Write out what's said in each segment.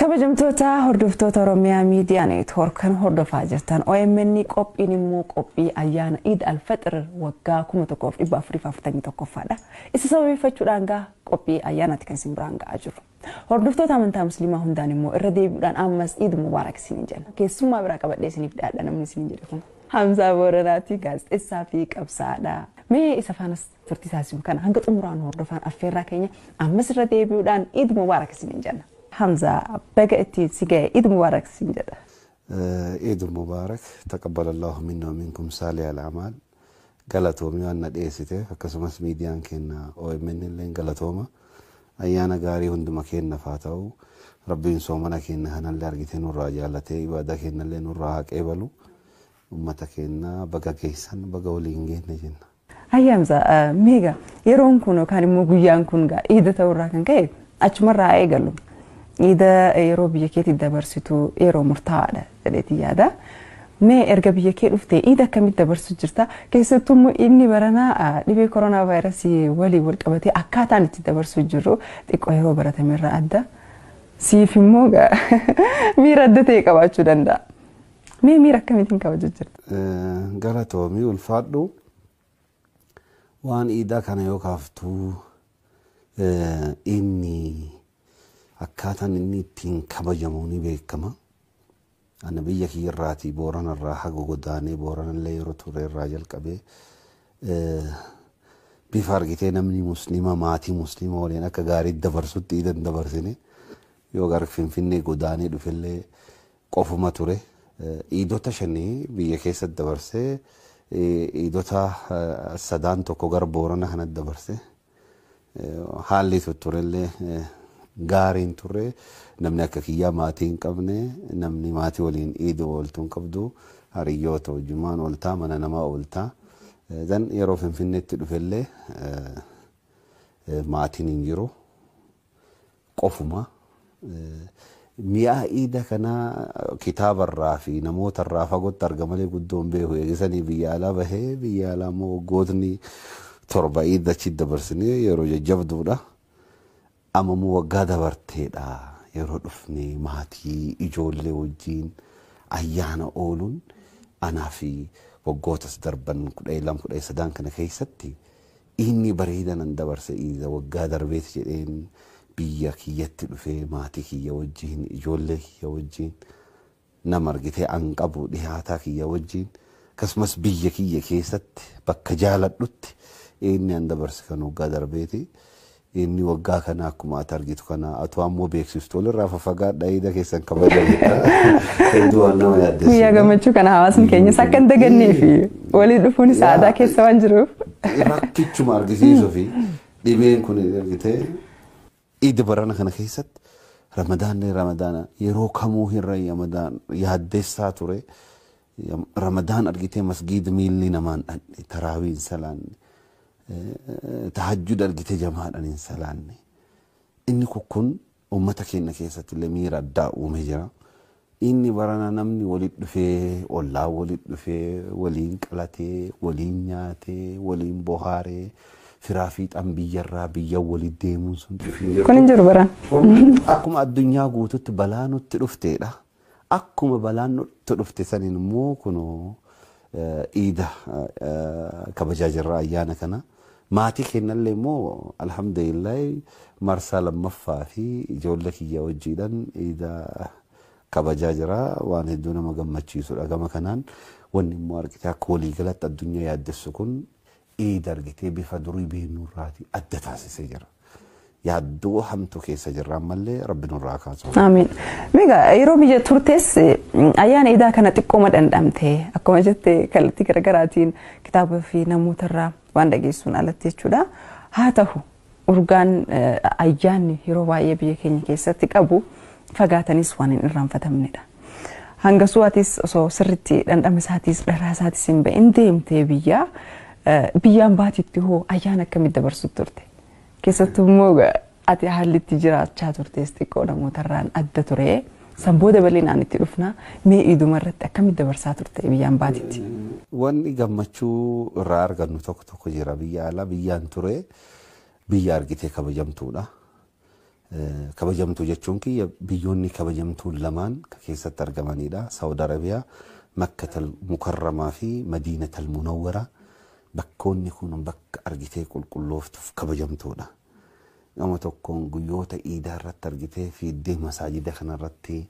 Kabajamtoota hordoftoota Oromiyaa Miidiyaa Neetwoork kan hordofaa jirtan OMN, qophiin immoo qophii ayyaana Iid Alfaxir waggaa 1441ffaadha. Isa sababeeffachuudhaan gaa qophii ayyaanaatti kan isin biraan ga'aa jiru. Hordoftoota amantaa Musliimaa hundaan immoo irra deebi'uudhaan ammas Iid Mubaarak isiniin jenna. Keessummaa biraa qabadhee isiniif dhiyaadha. Namni isiniin jedhe kun Hamzaa Booranaati, gaazexeessaa fi qabsaa'aadha. Mee isa faanas turtii taasisu kana hanga xumuraan hordofaan affeerraa keenya. Ammas irra deebi'uudhaan Iid Mubaarak isiniin jenna. Hamza, baga ittiin si ga'e, Iid Mubaarak siin jedha. Iid Mubaarak, taqabbal Allahu minna wa minkum saalih al-a'maal. Galatoomii waan na dhiyeessiteef, akkasumas miidiyaan keenya OMN illee galatooma. Ayyaana gaarii hunduma keenyaaf haa ta'u. Rabbiin soomana keenya kanallee argitee nurraa jaallatee ibaadaa keenyallee nurraa haa qeebalu. Uummata keenya baga geessan, baga waliin geenne jenna. Ayyaa Hamza, meega yeroon kun yookaan immoo guyyaan kun gaa iida ta'urraa kan ka'e achumarraa eegalu. Iida yeroo biyya keetti dabarsitu yeroo murtaa'aadha jedheeti yaada. Mee erga biyya kee dhuftee iida akkamitti dabarsuu jirta? Keessattuu immoo inni baranaa dhibee koronaa vaayirasii waliin wal qabatee akkaataan itti dabarsuu jirru xiqqoo yeroo baratamerraa adda. Siif immoo miira adda ta'e qabaachuu danda'a. Mee miira akkamiitiin kabajuu jirta? Galatoomii, ulfaadhu. Waan iidaa kana yoo kaaftuu, inni akkaataan inni ittiin kabajamu ni beekama. Ani biyya kiyyarraatii Booranarraa haga godaanee Booranallee yeroo ture irraa jalqabee bifa argitee namni Musliima maatii Musliima waliin akka gaariitti dabarsutti iidan dabarsine. Yoo gara Finfinnee godaanee dhufellee qofuma ture. Iidota shanii biyya keessatti dabarsee, iidota sadaan tokko gara Boorana kanatti dabarse. Haalli turellee gaariin turre. Namni akka kiyyaa maatii hin qabne, namni maatii waliin iida ooltuu hin qabdu, hariyyoota wajjumaan ooltaa, mana namaa ooltaa. Dan yeroo Finfinneetti dhufellee maatiin hin jiru, qofuma. Mi'a iida kanaa kitaabarraa fi namootarraa fagootti argamalee guddoo hin beeku. Eegisanii biyya alaa bahee, biyya alaa immoo waggootni 7 iida achi dabarsinee yeroo jajjabduudha. Amma immoo waggaa dabarteedha. Yeroo dhufne maatii ijoollee wajjin ayyaana ooluun anaa fi waggootas darban 12, 13 kana keessatti inni bareedan an dabarse iida waggaa darbeeti jedheen biyya kiyyatti dhufee maatii kiyya wajjin, ijoollee kiyya wajjin, nama argitee an qabu dhihaataa kiyya wajjin, akkasumas biyya kiyya keessatti bakka jaaladhutti inni an dabarse kan waggaa darbeeti. Inni waggaa kana akkuma ati argitu kana atu ammoo beeksiftu walirraa faffagaadha iida keessan kabaja hedduu waan nama yaaddeessu. Guyyaa gammachuu kana hawaasni keenyas akka hin dagannee fi walii dhufuun isaa aadaa keessa waan jiruuf. Rakkichuma argisiisuu fi dhibeen kun argitee iida barana kana keessatti Ramadaanni Ramadaana yeroo kamuu hin Ramadaan yaaddeessaa ture. Ramadaan argitee masgiida miilli namaan dhandhe, taraawii hin salaanne, tahajjud argitee jamaadhaan hin salaanne. Inni kun uummata keenya keessatti illee miira addaa uumee jira. Inni barana namni walitti dhufee, ollaa walitti dhufee, waliin qalatee, waliin nyaatee, waliin bohaaree, firaa fiixaan biyyarraa biyya walitti deemuun sun. Kun hin jiru baran. Akkuma addunyaa guututti balaa nutti dhufteedha. Akkuma balaan nutti dhufte saniin immoo kunoo iida kabajaa jirra ayyaana kana. Maatii keenyallee immoo alhamdulillahi marsaa lammaffaa fi ijoollee kiyya wajjiidhaan iida kabajaa jira. Waan hedduu nama gammachiisudha gama kanaan. Wanni immoo argitee akka waliigalatti addunyaa yaaddessu kun iida argitee bifa durii beeknurraatii adda taasisee jira. Yaaddoo hamtuu keessa jirra, ammallee Rabbi nurraa kaasu. Amiin. Miga yeroo biyya turtes ayyaana iidaa kana xiqqooma dhandhamte, akkuma jette kallattii garaagaraatiin kitaaba fi namootarraa waan dhageessuun alatti jechuudha. Haa ta'u, urgaan ayyaanni yeroo baay'ee biyya keenya keessatti qabu fagaatanis waan hin irraanfatamnedha. Hanga su'aatis osoo sirriitti dhandhama isaatis dharaa isaatis hin ba'in deemtee biyya biyyaan baatitti hoo ayyaana akkamitti dabarsu turte? Keessattuu immoo ati haalli itti jiraachaa turtes xiqqoo namootarraan adda ture. San booda bal'inaan itti dhufna. Mee iiduma irratti akkamitti dabarsaa turte biyyaan baatitti? Wanni gammachuu irraa argannu tokko tokko jira. Biyya alaa biyyaan ture, biyya argitee kabajamtuudha. Kabajamtuu jechuun kiyya biyyoonni kabajamtuun lamaan keessatti argamanidha. Saawud Arabiyaa, Makkatal Mukarramaa fi Madiinatal Munawwaraa. Bakkoonni kun bakka argitee qulqullooftuuf kabajamtuudha. Nama tokkoon guyyoota iidaa irratti argitee fiiddee masaajida kanarratti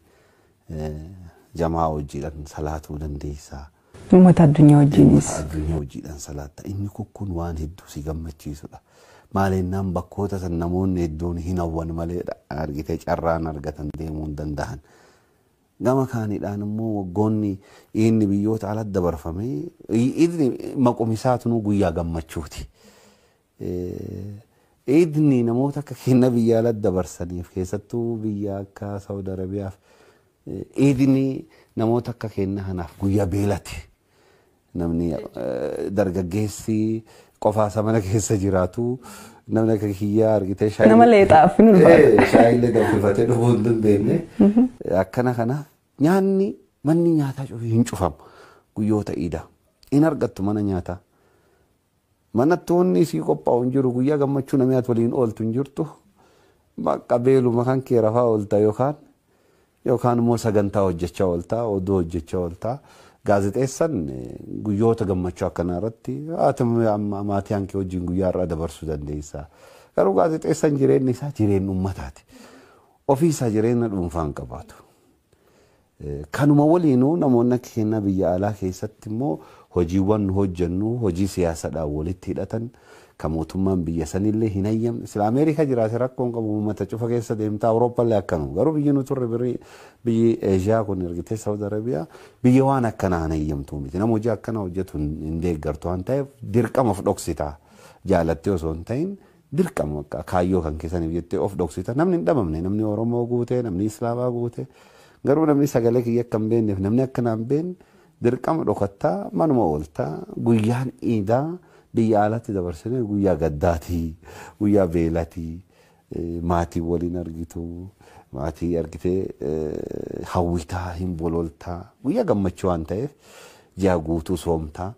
jamaa hojiidhaan salaatuu dandeessaa. Uummata addunyaa wajjinis. Uummata addunyaa hojiidhaan salaatta. Inni kun waan hedduu si gammachiisudha. Maalinnaan bakkoota san namoonni hedduun hin hawwan malee argitee carraan argatan deemuu hin danda'an. Gama kaaniidhaan immoo waggoonni inni biyyoota alatti dabarfamee idni maqumisaatu guyyaa gammachuuti. Idni namoota akka kenna biyya alatti dabarsaniif keessattuu biyya akka Saawud Arabiyaaf idni namoota akka kenna kanaaf guyyaa beelati. Namni dargaggeessi qofaasa mana keessa jiraatu namni akka kiyyaa argitee shaayii. Nama leexaaf hin ulfaatu. Shaayillee danfifatee dhuguu hin dandeenye. Akkana kanaaf nyaanni manni nyaataa cufi hin cufamu guyyoota iidaa. Hin argattu mana nyaataa. Manatti wanni isii qophaa'u hin jiru guyyaa gammachuu namni ati waliin ooltu hin jirtu. Bakka beeluma kan kee rafaa oolta yookaan immoo sagantaa hojjechaa oolta oduu hojjechaa oolta. Gaazexeessaan guyyoota gammachuu akkanaa irratti maatii hankee wajjin guyyaa irraa dabarsuu dandeessa. Garuu gaazexeessaan jireenyi isaa jireenya uummataati. Ofii isaa jireenya dhuunfaa hin qabaatu. Kanuma waliinuu namoonni akka kennaa biyya alaa keessatti immoo hojiiwwan nu hojjennu hojii siyaasaadhaan walitti hidhatan kan mootummaan biyya sanillee hin hayyamne. Sila Ameerikaa jiraate rakkoon qabu uummata cufa keessa deemtaa Awurooppaallee akkanuma. Garuu biyyi nu turre biyyi Eeshiyaa kun ergitee Saawud Arabiyaa biyya waan akkanaa hin hayyamtu miti. Nama hojii akkanaa hojjetu hin deeggartu waan ta'eef dirqama of dhoksita. Jaalattee osoo hin ta'in dirqama kaayyoo kan keessaniif jettee of dhoksita. Namni hin dhabamne namni Oromoo guutee namni Islaamaa guutee garuu namni sagalee kiyya akka hin beekneef namni akkanaa hin beekne dirqama dhokattaa manuma ooltaa guyyaan iidaa biyya alatti dabarsine guyyaa gaddaatii guyyaa beelatii maatii waliin argitu maatii argitee hawwitaa hin bololtaa guyyaa gammachuu waan ta'eef ji'a guutuu soomtaa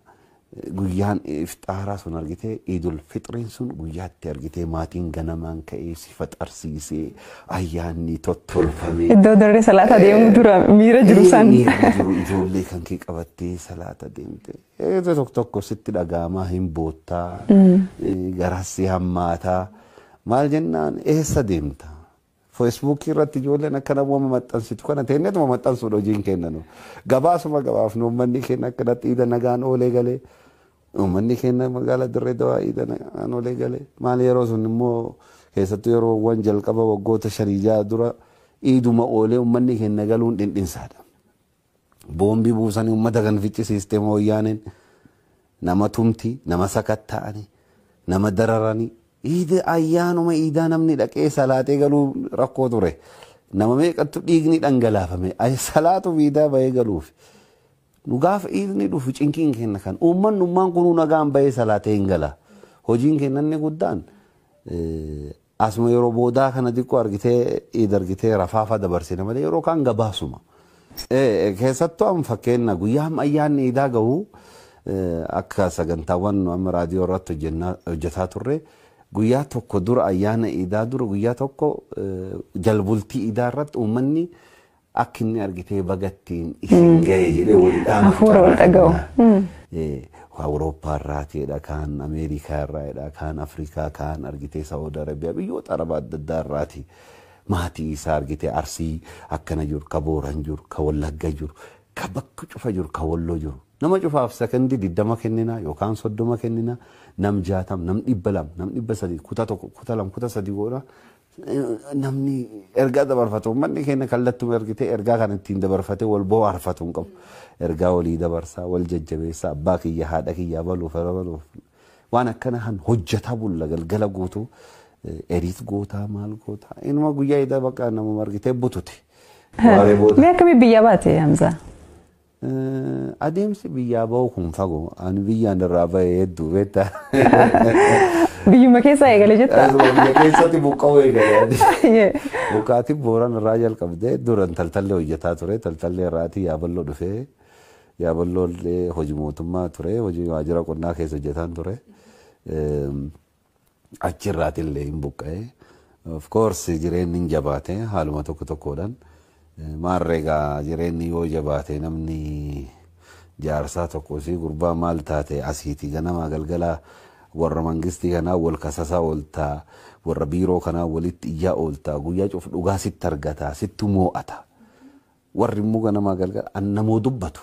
guyyaan iftaaraa sun argitee idul fixriin sun guyyaatti argitee maatiin ganamaan ka'ee si faxarsiisee ayyaanni tottolfamee. Iddoo daree salaata deemuu dura miira jiru san. Miira jiru ijoollee kan kee qabattee salaata deemte. Tokko tokko sitti dhaga'amaa hin boottaa garas si hammaataa maal jennaan eessa deemta? Feesbuukii irratti ijoolleen akka namooma maxxansitu kana teenyetuma maxxansuudha hojiin kennanu. Gabaasuma gabaafnu uummanni keenya akkanatti iida nagaan oolee galee uummanni keenya magaalaa Dirree Dawaa iida nagaan oolee galee maal yeroo sun immoo keessattuu yeroowwan jalqaba waggoota 5-6 dura iiduma oolee uummanni keenya galuun dhindhinsaadha. Boombii buusanii uummata kan ficcisiistee mooyyaaneen nama tumti nama sakatta'anii nama dararanii iida ayyaanuma iidaa namni dhaqee salaatee galuu rakkoo ture. Nama meeqattu dhiigni dhangalaafame salaatu iidaa bahee galuuf. Nu gaafa iidni dhufu cinqiin kenna kan uummanni kunuu nagaan bahee salaatee hin gala. Hojiin kenna inni guddaan asuma yeroo boodaa kana xiqqoo argitee iida argitee rafaafa dabarsina malee yeroo kaan gabaasuma. Keessattuu amma fakkeenya guyyaa ayyaanni iidaa gahu akka sagantaawwan amma raadiyoo irratti hojjetaa turre. Guyyaa tokko dura ayyaana iidaa dura guyyaa tokko jalbultii iidaa irratti uummanni akka inni argitee bagattiin isin gahe jedhee wal dhaamu. Hafuura wal dhaga'u. Awurooppaa irraatiidha kaan Ameerikaa irraadha kaan Afrikaa kaan argitee Saawud Arabiyaa biyyoota Arabaa adda addaa irraati. Maatii isaa argitee Arsii akkana jiru ka Booran jiru ka Wallagga jiru ka bakka cufa jiru ka Walloo jiru. Nama cufaaf sekondii 20 kennina yookaan 30 kennina nam 60 nam 200 nam 300 kutaa 1 kutaa 2 kutaa 3 godha namni ergaa dabarfatu uummanni keenya kallattuma ergitee ergaa kan ittiin dabarfatee wal bohaarfatu hin qabu. Ergaa walii dabarsaa wal jajjabeessaa abbaa kiyya haadha kiyya baluuf baluuf waan akkana han hojjetaa bulla galgala guutuu eriit gootaa maal gootaa inuma guyyaa idaa bakka nama argitee butute. Mee akkamii biyya baate Hamzaa? Adeemsi biyyaa bahu kun fagoo ani biyyaan irraa bahee hedduu beektaa. Biyyuma keessaa eegale jettaa? Biyya keessatti buqqa'uu eegale. Buqqaatiin Booran irraa jalqabdee duran taltallee hojjetaa ture taltallee irraatii yaaballoo dhufee yaaballoo illee hojii mootummaa ture hojii waajjira qonnaa keessa hojjetaan ture. Achirraatii illee hin buqqa'ee Of course jireenyi hin jabaate haaluma tokko tokkodhaan. Maarreegaa jireenyi yoo jabaate namni jaarsaa tokko si gurbaa maal taate asiiti ganama galgala warra mangistii kanaa wal kasasaa ooltaa, warra biiroo kanaa walitti iyyaa ooltaa, guyyaa cuuf dhugaa sitti argata, sitti moo'ata. Warri immoo ganamaa galgala annamoo dubbatu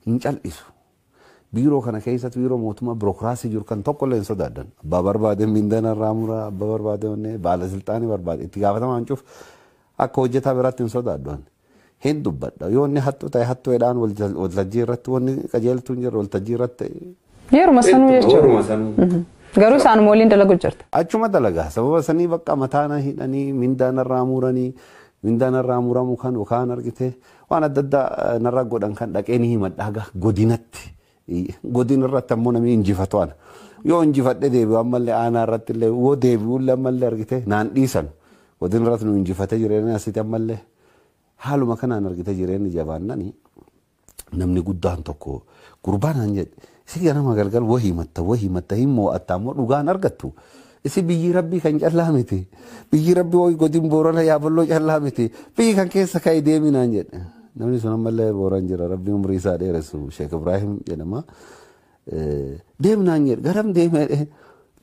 hin cal'isu. Biiroo kana keessatti biiroo mootummaa birookiraasii jiru kan tokko illee hin sodaaddan. Abbaa barbaade mindana irraa muraa, abbaa barbaade onnee baala silxaanii barbaade itti gaafatamaan cuuf akka hojjetaa biraatti hin sodaaddu. Hin dubbadha. Yoo inni hattuu ta'e hattuudhaan waltajjii irratti wanni qajeeltuu hin jirre waltajjii irratti. Yeruma sanuu jechuudha. Yeruma sanuu. Garuu isaanuma waliin dalagu jirta. Achuma dalagaa sababa sanii bakka mataana hidhanii mindaan irraa muranii mindaan irraa muramu kan yookaan argite waan adda addaa narra godhan kan dhaqee ni himadha haga godinatti. Godina irratti ammoo namni injifatu ana. Yoo injifadhe deebi'u ammallee aanaa irratti illee yoo deebi'u illee ammallee argite naan dhiisan. Godina irratti nu injifate jireenya asitti ammallee haaluma kanaan argite jireenyi jabaannani namni guddaan tokko gurbaan naan jedhe isi ganama galgal wahii matta wahii matta hin moo'atta ammoo dhugaan argattu. Isi biyyi rabbii kan callaa miti. Biyyi rabbii ho'i godin Boorana Yaaballoo callaa miti. Biyyi kan keessa ka'e deemi naan jedhe. Namni sun ammallee Booran jira. Rabbiin umurii isaa dheeressu Sheek Ibraahim jedhama. Deemi naan jedhe. Garam deemee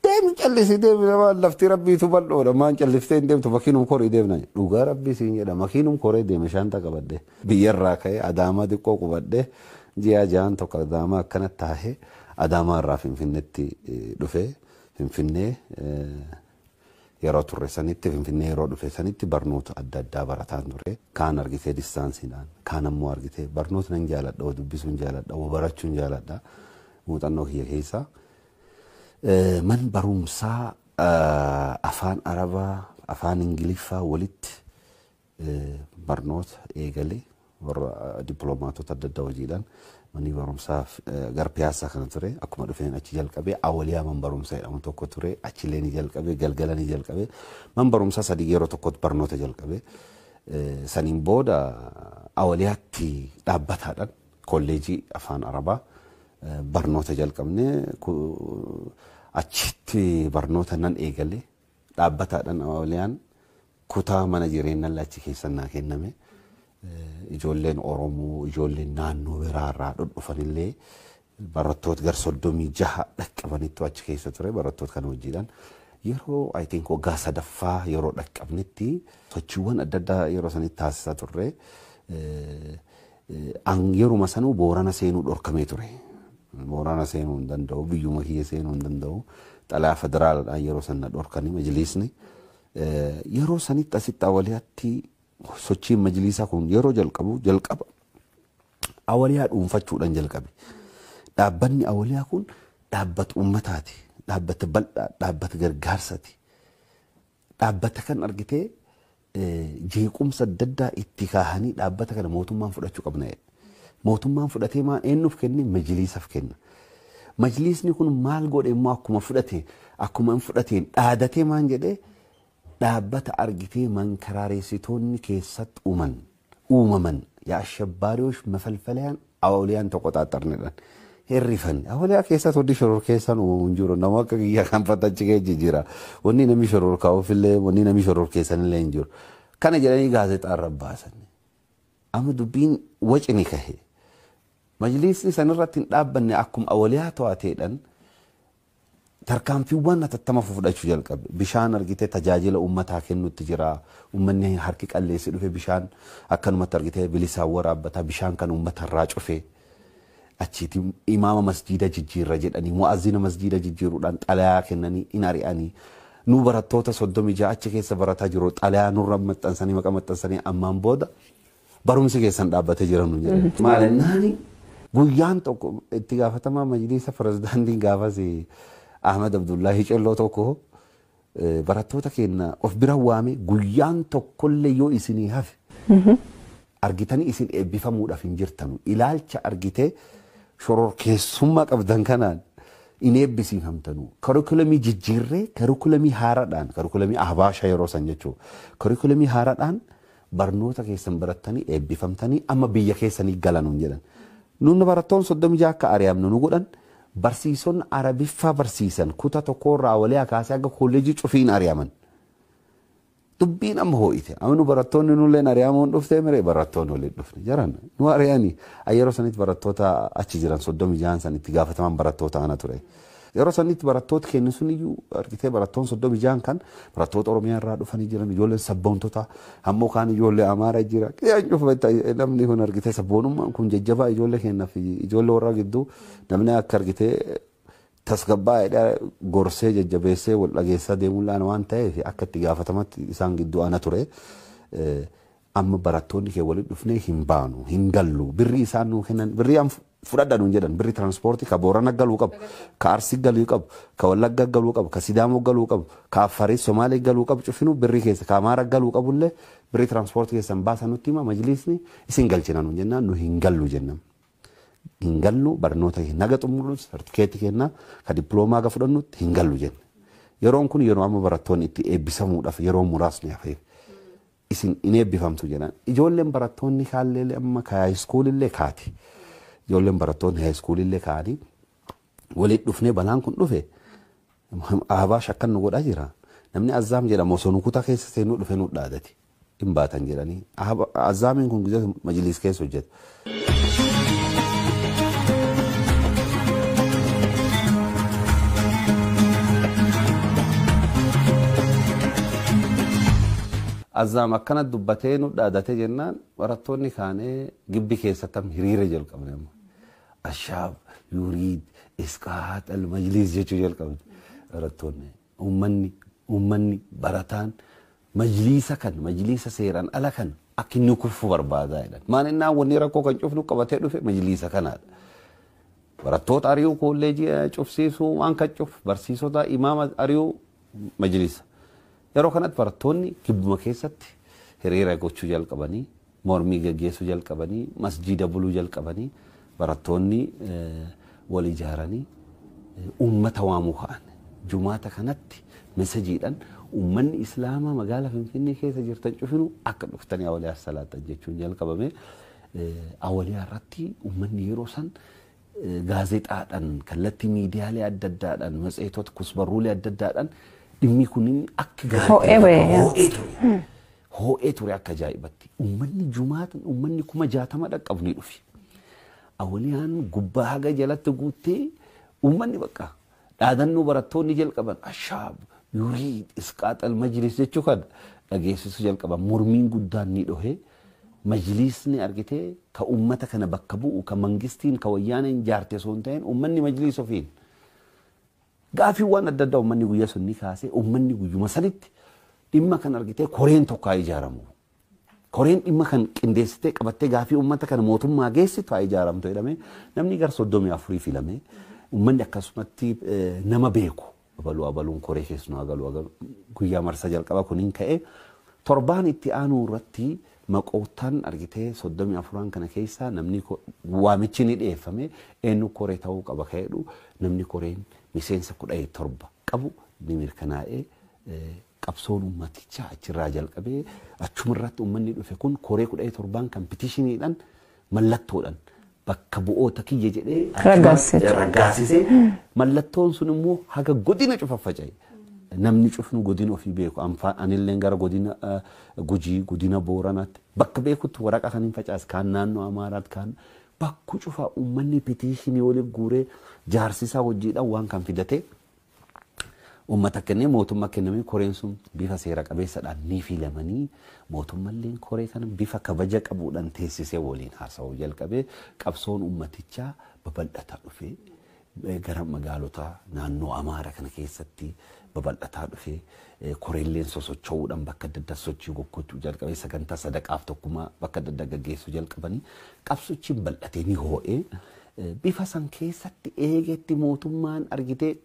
deemi callisi deemi nama lafti rabbiitu bal'oodha. Maan calliftee hin deemtu makiinum koree deemi naan jedhe. Dhugaa rabbii siin jedha. Makiinum koree deeme shaanta qabadde. Biyyarraa ka'e Adaamaa xiqqoo qubadde. Ji'a ja'an tokko Adaamaa akkana taahee Adaamaa irraa Finfinneetti dhufe. Finfinnee yeroo turre sanitti Finfinnee yeroo dhufe sanitti barnoota adda addaa barataan ture. Kaan argitee distaansiidhaan, kaan ammoo argitee barnoota nan jaaladha, waa dubbisuun jaaladha, waa barachuun jaaladha. Muuxannoo kiyya keessa. Man barumsaa afaan Arabaa, afaan Ingiliffaa walitti barnoota eegalee warra dippiloomaatota adda addaa hojiidhaan manni barumsaa gara Piyaasaa kana ture. Akkuma dhufeen achi jalqabee Awwaliyaa man barumsaa jedhamu tokko ture. Achillee ni jalqabee galgala ni jalqabee man barumsaa sadii yeroo tokkotti barnoota jalqabee. Saniin booda Awwaliyaatti dhaabbataadhaan kolleejii afaan Arabaa barnoota jalqabnee achitti barnoota nan eegale dhaabbataadhaan Awwaliyaan kutaa mana jireenyaa achi keessa naa kenname. Ijoolleen Oromoo, ijoolleen naannoo biraarraa dhudhufanillee barattoota gar 36 dhaqqabanittu achi keessa ture barattoota kana hojiidhaan. Yeroo I think waggaa sadaffaa yeroo dhaqqabnetti sochiiwwan adda addaa yeroo sanitti taasisaa turre. Yeruma sanuu Boorana seenuu dhorkamee ture. Boorana seenuu hin danda'u, biyyuma kiyya seenuu hin danda'u. Xalayaa federaalaadhaan yeroo sana dhorkanii majliisni. Yeroo sanitti asitti Awwaliyaatti sochiin majliisaa kun yeroo jalqabu jalqaba Awwaliyaa dhuunfachuudhaan jalqabe. Dhaabbanni Awwaliyaa kun dhaabbata uummataati, dhaabbata bal'aa, dhaabbata gargaarsaati. Dhaabbata kan argitee jeequmsa adda addaa itti kaahanii dhaabbata kana mootummaan fudhachuu qabna jedhe. Mootummaan fudhatee maal eenyuuf kenne? Majliisaaf kenna. Majliisni kun maal godhe immoo akkuma fudhate akkuma hin fudhateen dhaadatee maan jedhee dhaabbata argitee mankaraareessitoonni keessatti uumaman yaa ashabbaariyosh mafalfalayaan Awwaliyaan toqoxaaxarnidhaan hirrifan. Awwaliyaa keessatti wanni shoror keessaan uumamu hin jiru. Nama akka kiyyaa kan fatachi keessa jira. Wanni namni shoror kaa'uufillee wanni namni shoror keessanillee hin jiru. Kana jedhanii gaazexaa irra baasan. Amma dubbiin wacini kahe. Majliisni sanirratti hin dhaabbanne akkuma Awwaliyaa to'ateedhaan tarkaanfiiwwan hatattama fudhachuu jalqabe. Bishaan argitee tajaajila uummataa kennutti jira. Uummanni harki qalleessi dhufe bishaan akkanumatti argitee bilisaan waraabbata bishaan kan uummata irraa cufe. Achitti imaama masjiida jijjiirra jedhanii mu'azzina masjiida jijjiiruudhaan xalayaa kennanii hin ari'anii. Nu barattoota 36 achi keessa barataa jiru xalayaa nurra maxxansanii maqa maxxansanii ammaan booda barumsi keessan dhaabbatee jira nu jedhan. Maal ennaani guyyaan tokko itti gaafatamaa majliisa pirezidaantiin gaafas Ahmad Abdullahi Celloo tokko barattoota keenya of bira waame guyyaan tokkollee yoo isinii hafe argitanii isin eebbifamuudhaaf hin jirtanu. Ilaalcha argitee shororkeessummaa qabdan kanaan hin eebbisiifamtanu. Karikulamii jijjiirree karikulamii haaraadhaan karikulamii Ahbaasha yeroo san jechuudha. Karikulamii haaraadhaan barnoota keessan barattanii eebbifamtanii amma biyya keessanii galanuun jedhan. Nunni barattoonni 36 akka ari'amnu nu godhan. Barsiisonni Arabiffaa barsiisan kutaa tokkorraa walii kaasee akka kolleejii cufiin ari'aman. Dubbiin amma hoo'ite. Amma nu barattoonni nulleen ari'amuun dhuftee miree barattoonni waliin dhufne jaran nu ari'anii yeroo sanitti barattoota achi jiran 36 sanitti gaafataman barattoota ana ture. Yeroo sanitti barattoota kennu sun iyyuu argitee barattoon 36 kan barattoota Oromiyaa irraa dhufanii jiran ijoolleen sabboontota ammoo kaan ijoollee Amaaraa jira. Namni kun argitee sabboonummaan kun jajjabaa ijoollee keenyaa fi ijoollee warra gidduu namni akka argitee tasgabbaa'eedha gorsee jajjabeessee wal dhageessaa deemuun waan ta'eef akka itti gaafatamatti isaan gidduu ana ture. Amma barattoonni kee waliin dhufnee hin baanu hin gallu birrii isaan nuu kennan birrii an fudhadha nuun jedhan birrii tiraanspoortii ka Boorana galuu qabu ka Arsii galuu qabu ka Wallagga galuu qabu ka Sidaamoo galuu qabu ka Affarii Somaalee galuu qabu cufinuu birrii keessa ka Amaara galuu qabullee birrii tiraanspoortii keessan baasan nutti hima majliisni isin galchina nuun jennaan nu hin gallu jennaan. Hin gallu barnoota naga xumurru sartifikeetii kennaa ka dippiloomaa ga fudhannutti hin gallu jenne. Yeroon kun yeroo amma barattoonni itti eebbisamuudhaaf yeroo muraasni hafeef isin hin eebbifamtu jedhan. Ijoolleen barattoonni kaallee amma ka haayiskuulillee kaati. Ijoolleen barattoonni haayiskuulillee kaanii waliin dhufnee balaan kun dhufe Ahbaash akkan nu godhaa jira. Namni Azzaam jedhamu osoo nu kutaa keessa seenuu dhufe nu dhaadati. Hin baatan jedhanii. Azzaamiin kun gizee majliis keessa hojjeta. Azzaam akkana dubbatee nu dhaadate jennaan barattoonni kaanee gibbi keessatti hiriira jalqabne amma. Ashaab yuriid isqaat al majliis jechuu jalqabne barattoonni. Uummanni barataan majliisa kan majliisa seeraan ala kan akka inni kufu barbaadaa jedhan. Maal innaan wanni rakkoo kan cufnu qabatee dhufe majliisa kanaadha. Barattoota ari'uu kolleejii cufsiisuu waan kan cuf barsiisota imaama ari'uu majliisa. Yeroo kanatti barattoonni gibbuma keessatti hiriira gochuu jalqabanii mormii gaggeessuu jalqabanii masjiida buluu jalqabanii barattoonni wal ijaaranii uummata waamuu ka'an. Jumaata kanatti mesejiidhaan uummanni Islaamaa magaalaa Finfinnee keessa jirtan cufinu akka dhuftanii awwaliyaa salaatan jechuun jalqabame. Awwaliyaa irratti uummanni yeroo san gaazexaadhaan kallattii miidiyaalee adda addaadhaan matseetota kusbarruulee adda addaadhaan dhimmi kun akka gaarii hoo'ee ture akka ajaa'ibatti. Uummanni jumaata uummanni 60,000 dhaqqabu ni dhufi. Awwaliyaan gubbaa haga jalatti guuttee uummanni bakka dhaadannoo barattoonni jalqaban ashaab yuriid isqaat al majlis jechuu kan dhageessisuu jalqaban mormiin guddaan ni dhohe. Majlisni argitee ka uummata kana bakka bu'u ka mangistiin ka wayyaaneen jaarte osoo hin ta'in uummanni majlis ofiin. Gaafii waan adda addaa uummanni guyyaa sun ni kaasee uummanni guyyuma sanitti dhimma kan argitee koreen tokko haa ijaaramu. Koreen dhimma kan qindeessitee qabattee gaafii uummata kana mootummaa geessitu haa ijaaramtu jedhamee namni gara 34 filamee uummanni akkasumatti nama beeku abaluu abaluun koree keessumaa agaluu guyyaa marsa jalqaba kuniin ka'ee torbaan itti aanuu irratti maqootaan argitee 34 kana keessa namni waamichi ni dhiyeeffame eenyu koree ta'uu qaba ka'edhu namni koreen miseensa 17 qabu ni mirkanaa'ee qabsoon uummatichaa achirraa jalqabee achumarratti uummanni dhufe kun koree 17 kan pitishiniidhaan mallattoodhaan bakka bu'oota kiyya jedhee raggaasisee mallattoon sun immoo haga godina cufa faca'e. Namni cufnu godina ofii beeku anillee gara godina Gujii godina Booranaatti bakka beekutti waraqaa kan hin facaas kaan naannoo Amaaraatti kaan bakku cufaa uummanni petiishinii waliif guuree jaarsisaa hojiidhaan waan kan fidate uummata kennee mootummaa kennamee koreen sun bifa seera qabeessadhaan ni filamanii mootummallee koree kana bifa kabaja qabuudhaan teessisee waliin haasa'uu jalqabee qabsoon uummatichaa babal'ataa dhufee gara magaalota naannoo Amaara kana keessatti babal'ataa dhufee koreelleen sosocho'uudhaan bakka adda addaa sochii gochuu jalqabee sagantaa sadaqaaf tokkummaa bakka adda addaa gaggeessuu jalqabanii qabsochiin bal'atee ni hoo'ee bifa san keessatti eegetti mootummaan argitee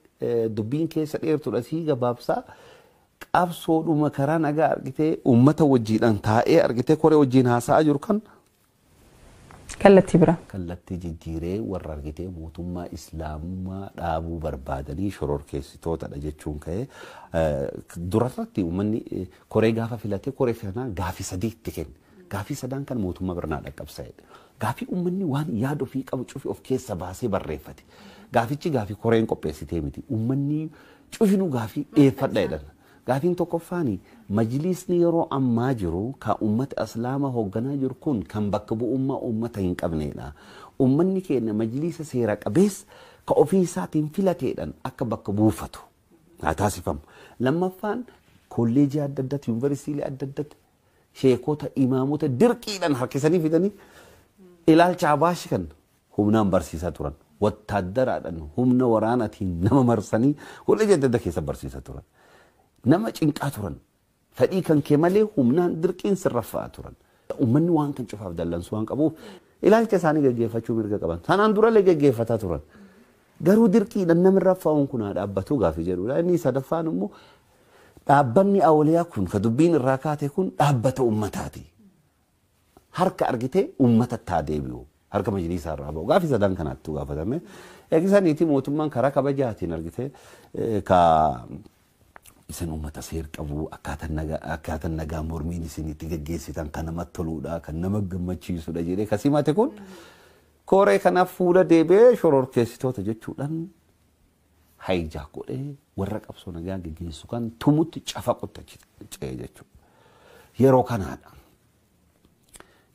dubbiin keessa dheertudha sii gabaabsaa qabsoodhuma karaa nagaa argitee uummata wajjiidhaan taa'ee argitee koree wajjiin haasa'aa jiru kan Kallattii bira. Kallattii jijjiiree warra argitee mootummaa islaamummaa dhaabuu barbaadanii shororkeessitootadha jechuun ka'ee durarratti uummanni koree gaafa filatee koree filanaa gaafii sadiitti kenne. Gaafii sadaan kan mootummaa birnaa dhaqqabsaa'edha. Gaafii uummanni waan yaada ofii qabu cufi of keessa baasee barreeffate. Gaafichi gaafii koreen qopheessitee miti. Uummanni cufinuu gaafii dhiyeeffadha jedhan. Gaafiin tokkoffaani majlisni yeroo ammaa jiru kan uummata islaamaa hoogganaa jiru kun kan bakka bu'ummaa uummata hin qabnedha. Uummanni keenya majlisa seera qabeessa ka ofii isaatiin filateedhaan akka bakka buufatu haa taasifamu. Lammaffaan kolleejii adda addaatti yuunivarsiitii adda addaatti sheekota imaamota dirqiidhaan harkisanii fidanii ilaalcha abaashi kan humnaan barsiisaa turan. Wattaaddaraadhaan humna waraanaatiin nama marsanii kolleejii adda addaa keessa barsiisaa turan. Nama cinqaa turan. Fedhii kan kee malee humnaan dirqiin sirraffa'aa turan. Uummanni waan kan cufaaf dallansuu waan qabuuf ilaalcha isaanii gaggeeffachuu mirga qaban. Sanaan durallee gaggeeffataa turan. Garuu dirqiidhaan nama raffa'uun kun haa dhaabbatu gaafii jedhudha. Inni sadaffaan immoo dhaabbanni awliyaa kun ka dubbiin irraa kaate kun dhaabbata uummataati. Harka argitee uummatatti haa deebi'u. Harka majlisaa irraa ba'u. Gaafii sadan kanaatti gaafatame. Eegisaniiti mootummaan karaa kabajaatiin argitee ka isin uummata seer qabu akkaataan nagaa mormiin isin itti gaggeessitan kan namatti toludha kan nama gammachiisudha jedhee ka simate kun koree kanaaf fuula deebi'ee shororkeessitoota jechuudhaan haijaa godhee warra qabsoo nagaa gaggeessu kan tumutti cafaqutti achi ce'ee jechuudha. Yeroo kanaadha.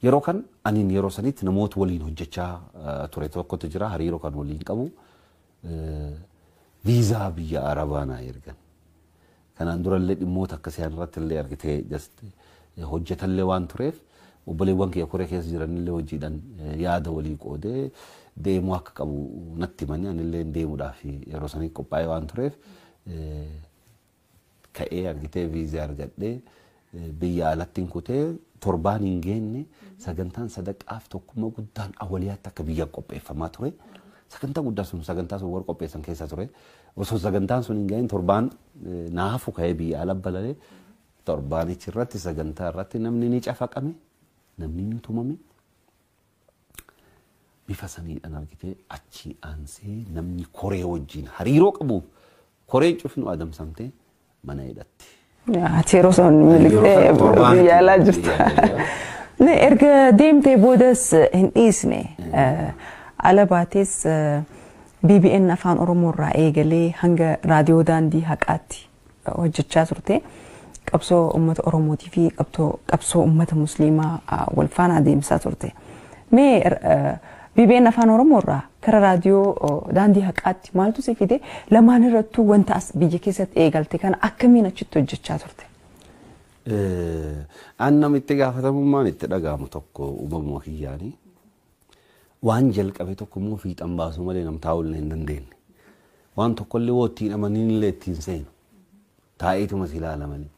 Yeroo kan aniin yeroo sanitti namoota waliin hojjechaa ture tokkotu jira hariiroo kan waliin qabu viizaa biyya Arabaa naa ergan. Kanaan durallee dhimmoota akkasii irratti illee argitee hojjetallee waan tureef obboleewwan kiyya koree keessa jiranillee hojiidhaan yaada walii qoodee deemuu akka qabu natti himanii anillee deemuudhaaf yeroo sanii qophaa'ee waan tureef ka'ee argitee viizaa argadhee biyya alatti kutee torbaan hin geenne sagantaan sadaqaaf tokkummaa guddaan awwaliyaatti akka biyya qopheeffamaa ture. Sagantaa guddaa sun sagantaa sun warra qopheessan keessa ture. Osoo sagantaan sun hin gahin torbaan naafu ka'ee biyya ala balalee torbaanichi irratti sagantaa irratti namni ni cafaqame namni ni tumame. Bifa saniidhaan argitee achi aansee namni koree wajjin hariiroo qabuuf koreen cufnu adamsamtee mana hidhatti. Ati yeroo sun miliqxee biyya alaa jirta. Erga deemtee boodas hin dhiisne. Ala baatees BBN afaan Oromoo irraa eegalee hanga raadiyoo daandii haqaatti hojjechaa turte. Qabsoo uummata Oromootii fi qabsoo uummata Musliimaa wal faana adeemsaa turte. Mee BBN afaan Oromoo irraa kara raadiyoo daandii haqaatti maaltu si fide lamaan irrattuu wanta as biyya keessatti eegalte kana akkamiin achitti hojjechaa turte? An namitti gaafatamummaan itti dhaga'amu tokko uumamuma kiyyaanii waan jalqabe tokko immoo fiixan baasuu malee nam taa'uu hin dandeenye. Waan tokkollee woo ittiin amaniin illee ittiin seenu. Taa'eetuma si ilaala malee.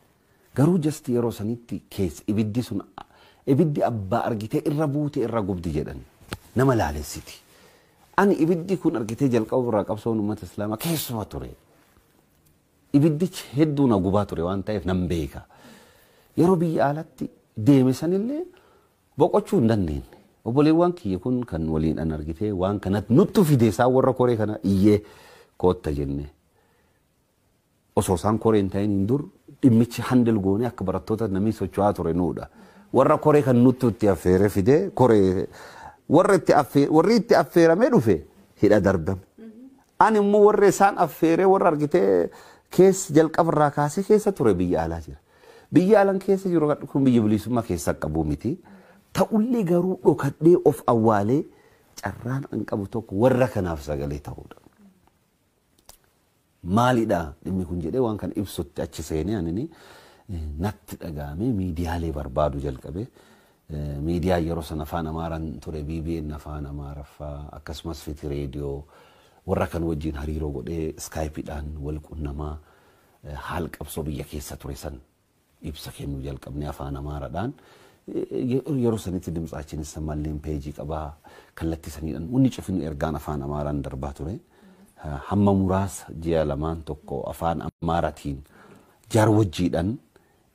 Garuu jasti yeroo sanitti keessa ibiddi sun ibiddi abbaa argitee irra buute irra gubdi jedhan nama laalessiti. Ani ibiddi kun argitee jalqabu irraa qabsoon uummata islaamaa keessuma ture. Ibiddichi hedduu na gubaa ture waan ta'eef nan beeka. Yeroo biyya alatti deeme sanillee boqochuu hin dandeenye. Obboleewwan kiyya kun kan waliin an argitee waan kanatti nuttu fide isaan warra koree kana iyyee kootta jenne. Osoo isaan koree hin ta'in hin dur dhimmichi handil goonee akka barattoota namni socho'aa ture nuudha. Warra koree kan nuttu itti affeere fide koree warra itti affeere warri itti affeeramee dhufe hidha darbame. Ani immoo warra isaan affeeree warra argitee keessa jalqabarraa kaasee keessa ture biyya alaa jira. Biyya alaan keessa jiru kun biyya bilisummaa keessa qabu miti. Ta'ullee garuu dhokadhee of awwaalee carraan an qabu tokko warra kanaaf sagalee ta'uudha. Maalidha dhimmi kun jedhee waan kana ibsutti achi seenee anini natti dhaga'amee miidiyaalee barbaadu jalqabe. Miidiyaa yeroo sana afaan Amaaraan ture BBN afaan Amaaraffaa akkasumas Fiti Reediyoo warra kan wajjin hariiroo godhee iskaayipiidhaan wal qunnamaa haal qabsoo biyya keessa ture san ibsa kennuu jalqabnee afaan Amaaraadhaan. Yeroo sanitti dimtsaachinis malleen peejii qabaa kallattii saniidhaan wanni cufinu ergaan afaan Amaaraan darbaa ture. Hamma muraasa ji'a lamaan tokko afaan Amaaraatiin jaarwajjiidhaan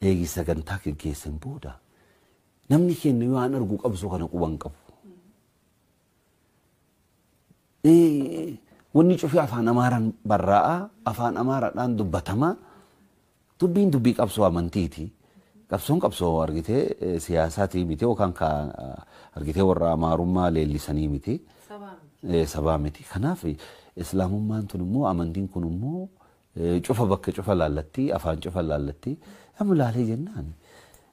eegi sagantaa geggeessan booda namni keenya yoo aan argu qabsoo kana quban qabu. Wanni cufii afaan Amaaraan barraa'a afaan Amaaraadhaan dubbatamaa dubbiin dubbii qabsoo amantiiti. Qabsoon qabsoo argitee siyaasaatii miti yookaan argitee warra Amaarummaa leellisanii miti. Sabaa miti. Kanaaf islaamummaan tun immoo amantiin kun immoo Cufa bakka cufa laallatti, afaan cufa laallatti. Amma laalee jennaan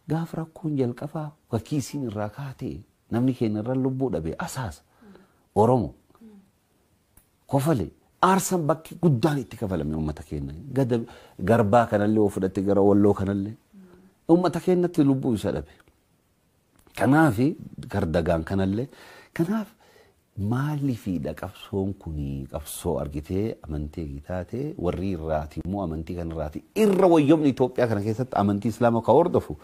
gaafa rakkoon jalqabaa fakkii isiin irraa kaatee namni keenya irra lubbuu dhabe asaasa. Oromoo kofale aarsaan bakki guddaan itti kafalame uummata keenya. Gada garbaa kanallee yoo fudhatte gara walloo kanallee uummata keenyatti lubbuu isa dhabe. Kanaaf gardagaan kanallee kanaaf maaliifidha qabsoon kuni qabsoo argitee amantii taate warri irraati immoo amantii kanarraati irra wayyoomni Itoophiyaa kana keessatti amantii Islaamaa ka hordofu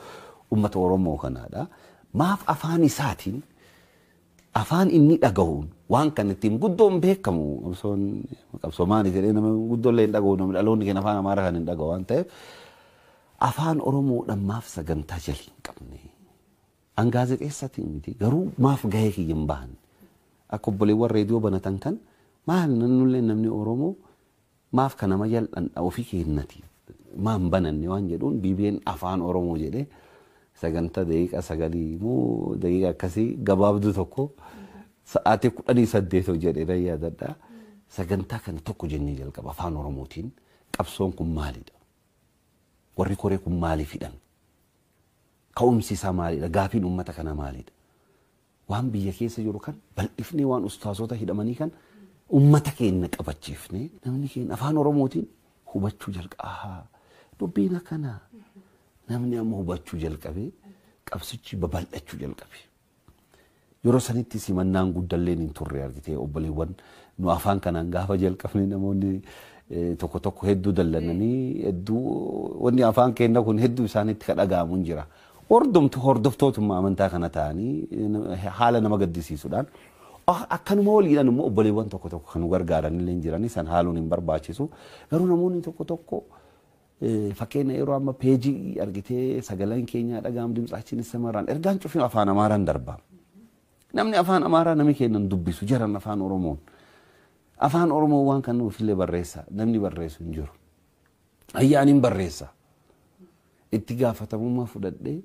uummata Oromoo kanaadha. Maaf afaan isaatiin afaan inni dhagahuun waan kan ittiin guddoon beekamu qabsoon qabsoo maali jedhee nama guddoollee hin dhagahu namni dhaloonni keenya afaan Amaaraa kan hin dhagahu waan ta'eef afaan Oromoodhaan maaf sagantaa jalii hin qabne. An gaazexeessaatiin miti garuu maaf gahee kiyya hin bahan. Akka obboleewwan reediyoo banatan kan maal nannullee namni Oromoo maaf kan nama jal'an ofii keenyati maan bananne waan jedhuun BBN afaan Oromoo jedhee sagantaa daqiiqa 9 moo daqiiqa akkasii gabaabduu tokko sa'aatii 18 jedhee nan yaadadha. Sagantaa kana tokko jennee jalqaba afaan Oromootiin qabsoon kun maalidha? Warri koree kun maaliif hidhan? Ka'umsi isaa maalidha? Gaafiin uummata kanaa maalidha? Waan biyya keessa jiru kan bal'ifnee waan ustaasota hidhamanii kan uummata keenya qabachiifnee namni keenya afaan Oromootiin hubachuu jalqaba. Dubbiin akkanaa namni amma hubachuu jalqabee qabsichi babal'achuu jalqabe. Yeroo sanitti simannaan guddalleen hin turre argitee obboleewwan nu afaan kanaan gaafa jalqabne namoonni tokko tokko hedduu dallananii hedduu wanni afaan keenya kun hedduu isaanitti ka dhaga'amu hin jira. Hordoftu hordoftootummaa amantaa kana ta'anii haala nama gaddisiisuudhaan akkanuma waliidhaan immoo obboleewwan tokko tokko kan nu gargaaran illee hin jirani san haaluun hin barbaachisu. Garuu namoonni tokko tokko fakkeenya yeroo amma peejii argitee sagaleen keenya dhaga'amu dimtsaachiin samarraan ergaan cufin afaan Amaaraan darba. Namni afaan Amaaraa namni kennan dubbisu jiran afaan Oromoon. Afaan Oromoo waan kan nuufillee barreessa namni barreessu hin jiru. Ayyaaniin barreessa. Itti gaafatamummaa fudhadhee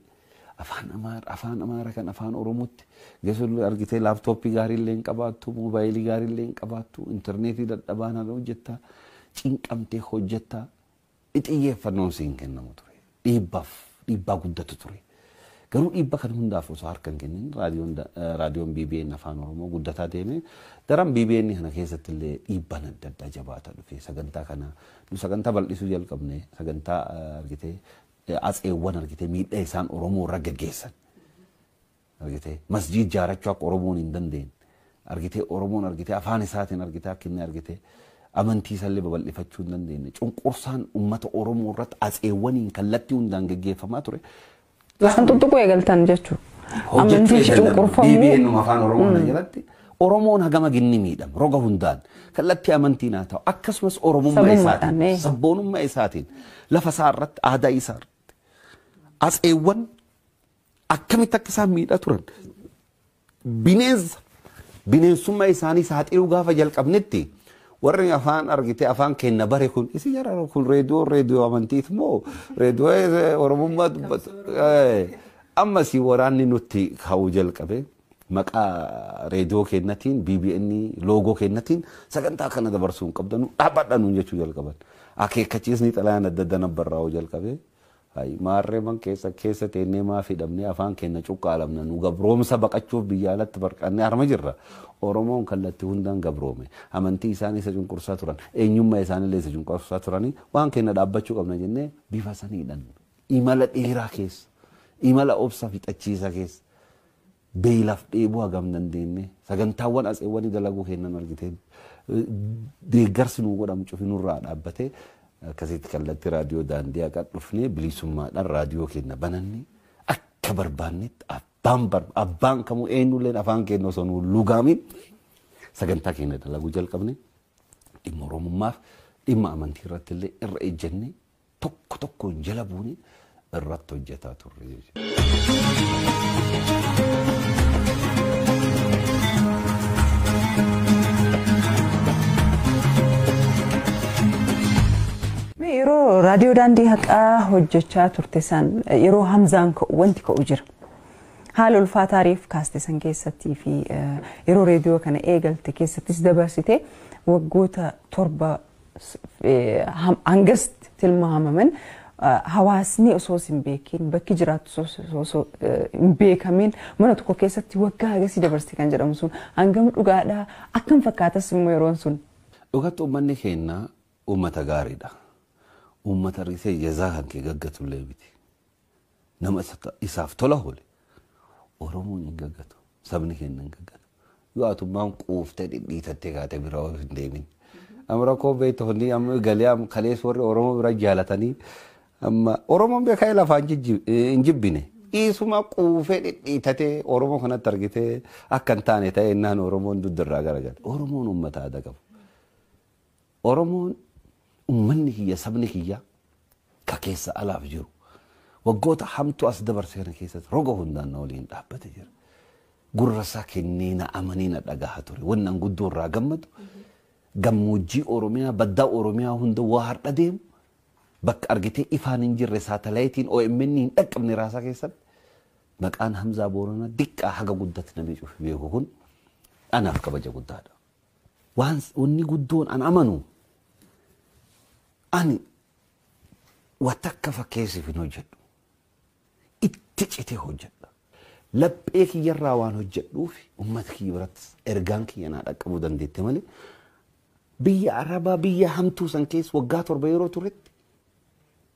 afaan Amaaraa afaan Amaaraa kan afaan Oromootti geessu argitee laaptooppii gaariillee hin qabaattu moobaayilii gaariillee hin qabaattu intarneetii dadhabaan haala hojjettaa cinqamtee hojjettaa xiyyeeffannoon siin kennamu ture. Dhiibbaaf dhiibbaa guddatu ture. Garuu dhiibba kan hundaaf osoo harka hin kennin raadiyoon BBN afaan Oromoo guddataa deeme daran BBN kana keessatti illee dhiibbaan adda addaa jabaata dhufe sagantaa kana nu sagantaa bal'isuu jalqabne sagantaa argitee atseewwan argitee miidhaa isaan Oromoo irra gaggeessan argitee masjiid jaarachuu akka Oromoon hin dandeenye argitee Oromoon argitee afaan isaatiin argitee akka inni argitee amantii isallee babal'ifachuu hin dandeenye cunqursaan uummata Oromoo irratti atseewwaniin kallattii hundaan gaggeeffamaa ture. Kan tuttuquu eegaltan jechuudha. Amantii cunqurfamuu. BBN afaan Oromoo kana jalatti Oromoon hagama ginni miidhama roga hundaan kallattii amantiin haa ta'u akkasumas Oromummaa isaatiin sabboonummaa isaatiin lafa isaa irratti aadaa isaa irratti atseewwan akkamitti akka isaan miidhaa turan bineensa bineensummaa isaanii saaxiluu gaafa jalqabnetti warri afaan argitee afaan keenya bare kun isi jara kun reediyoo amantiit moo reediyoo Oromummaa dubbatu amma si waraanni nutti ka'uu jalqabe maqaa reediyoo keenyatiin BBN loogoo keenyatiin sagantaa kana dabarsuu hin qabdanu dhaabbadha nuun jechuu jalqaban akeekkachiisni xalayaan adda adda nabbarraa'uu jalqabe. Maarree man keessa keessa teennee maaf hidhamnee afaan keenya cuqqaalamna nu gabroomsa baqachuuf biyya alatti barqannee harma jirra. Oromoon kallattii hundaan gabroome. Amantii isaanii isa cunqursaa turan. Eenyummaa isaaniillee isa cunqursaa turanii waan keenya dhaabbachuu qabna jennee bifa saniidhaan imala dheeraa keessa imala obsa fixachiisa keessa beelaaf dheebuu hagam dandeenye sagantaawwan atseewwanii dalaguu kennan argitee deeggarsi nuu godhamu cufi nurraa dhaabbatee akkasitti kallattii raadiyoo daandii haqa dhufnee bilisummaadhaan raadiyoo keenya bananne akka barbaannetti abbaan kamuu eenyulleen afaan keenya osoo nu lugaamin sagantaa keenya dalaguu jalqabne dhimma Oromummaaf dhimma amantii irratti illee irra ejjennee tokko tokkoon jala buune irratti hojjetaa turre jechuudha. Yeroo raadiyoo daandii haqaa hojjechaa turte san yeroo Hamzaan ka'u wanti ka'u jira. Haala ulfaataa reef kaaste san keessattii fi yeroo reediyoo kana eegalte keessattis dabarsite waggoota 7 Hangas tilmaamaman hawaasni osoo hin beekin, bakki jiraattu osoo hin beekamin, mana tokko keessatti waggaa hagasii dabarsite kan jedhamu sun hangam dhugaadhaa? Akkam fakkaatas immoo yeroon sun? Dhugatti uummanni keenya uummata gaariidha. Uummata argitee jazaa kan kee gaggatullee miti. Nama isaaf tola oole Oromoon hin gaggatu. Sabni keenya hin gaggatu. Yoo atummaan quuftee dhidhiitattee kaatee bira hin deemin. Amma rakkoo beektu hundi amma galee kalees warri Oromoo bira jaalatanii amma Oromoon beekaa lafaan hin jibbine. Dhiisuma quufee dhidhiitatee Oromoo kanatti argitee akka hin taane ta'e innaan Oromoon duddirraa garagala. Oromoon uummata aadaa qabu. Oromoon uummanni kiyya, sabni kiyya ka keessa alaaf jiru. Waggoota hamtuu as dabarse kana keessatti roga hundaan na waliin dhaabbate jira. Gurra isaa kennee na amanii na dhagahaa ture. Wannan guddoo irraa gammadu gammoojjii Oromiyaa, baddaa Oromiyaa hunda waa har'a deemu, bakka argitee ifaan hin jirre, saatalaayitiin OMN hin dhaqqabne raasaa keessatti maqaan Hamzaa Booranaa diqqaa haga guddatti namni cufe beeku kun anaaf kabaja guddaadha. Waan wanni guddoon an amanu, ani watakka fakkeessiif hin hojjedhu. Itti citee hojjedha. Laphee kiyyarraa waan hojjedhuuf uummata kiyya biratti ergaan kiyya naa dhaqqabuu dandeette malee, biyya Arabaa biyya hamtuu san keessa waggaa 7 yeroo turetti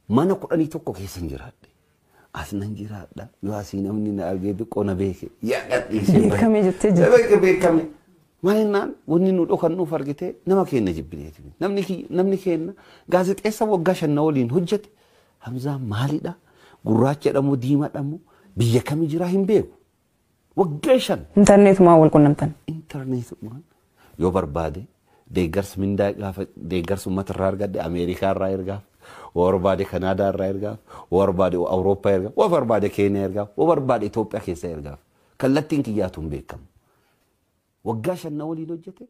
mana 11 keessa hin jiraadhe. As nan jiraadha. Yoo asii namni na argee xiqqoo na beeke. Yaa gadhiisee. Beekamee jettee jirti. Beekame. Maal jennaan, wanni nu dhokannuuf argitee nama keenya jibbineeti. Namni keenya gaazexeessa waggaa 5 na waliin hojjete Hamzaan maalidha? Gurraacha jedhamu, diimaa moo, biyya kamii jiraa hin beeku. Waggaa 5. Intarneetumaan wal qunnamtan. Intarneetumaan yoo barbaade deeggarsa mindaa gaafa deeggarsa uummata irraa argadhe Ameerikaa irraa ergaaf, yoo barbaade Kanaadaa irraa ergaaf, yoo barbaade Awurooppaa ergaaf, yoo barbaade Keeniyaa ergaaf, yoo barbaade Itoophiyaa keessa ergaaf. Kallattiin kiyyaatu hin beekamu. Waggaa 5 na waliin hojjete.